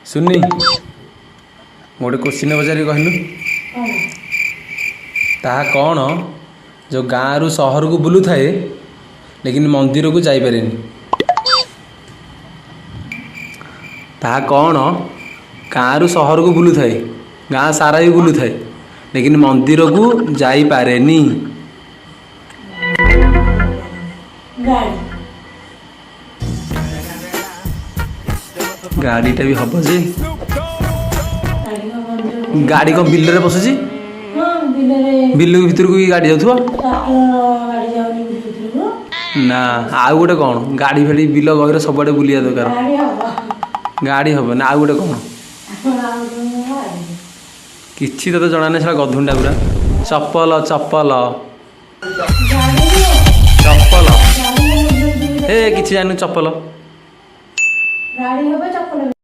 ସୁନି, ମୁଁ ଗୋଟେ କୋଶ୍ଚିନ୍ ପଚାରି, କହିଲୁ। କ'ଣ? ତାହା କ'ଣ ଯେଉଁ ଗାଁରୁ ସହରକୁ ବୁଲୁଥାଏ, ଲେକିନ୍ ମନ୍ଦିରକୁ ଯାଇପାରେନି? ତାହା କ'ଣ ଗାଁରୁ ସହରକୁ ବୁଲୁଥାଏ, ଗାଁ ସାରା ବି ବୁଲୁଥାଏ, ଲେକିନ୍ ମନ୍ଦିରକୁ ଯାଇପାରେନି? ଗାଡ଼ି। ଗାଡ଼ିଟା ବି ହବ ଯେ। ଗାଡ଼ି କଣ ମନ୍ଦିରକୁ? ଗାଡ଼ି କ'ଣ ବିଲରେ ପଶୁଛି? ହଁ, ବିଲରେ। ବିଲ ଭିତରକୁ ବି ଗାଡ଼ି ଯାଉଥିବ। ଟ୍ରାକ୍ଟର ଗାଡ଼ି ଯାଉନି ବିଲ ଭିତରକୁ? ନା, ଆଉ ଗୋଟେ କ'ଣ? ଗାଡ଼ି ଫାଡ଼ି ବିଲ ଗହିର ସବୁଆଡ଼େ ବୁଲିବା ଦରକାର। ଗାଡ଼ି ହବ। ଗାଡ଼ି ହବ ନା, ଆଉ ଗୋଟେ କ'ଣ? ଆଉ ଗୋଟେ ଗାଡ଼ି। କିଛି ତତେ ଜଣା ନାହିଁ, ସେଟା ଗଧୁଣିଟା ପୁରା। ଚପଲ, ଚପଲ। ଗାଡ଼ି। ଚପଲ। ଗାଡ଼ି ମନ୍ଦିର ଭିତରକୁ। ହେ, କିଛି ଜାଣିନୁ, ଚପଲ। ଗାଡ଼ି ହବ, ଚପଲ।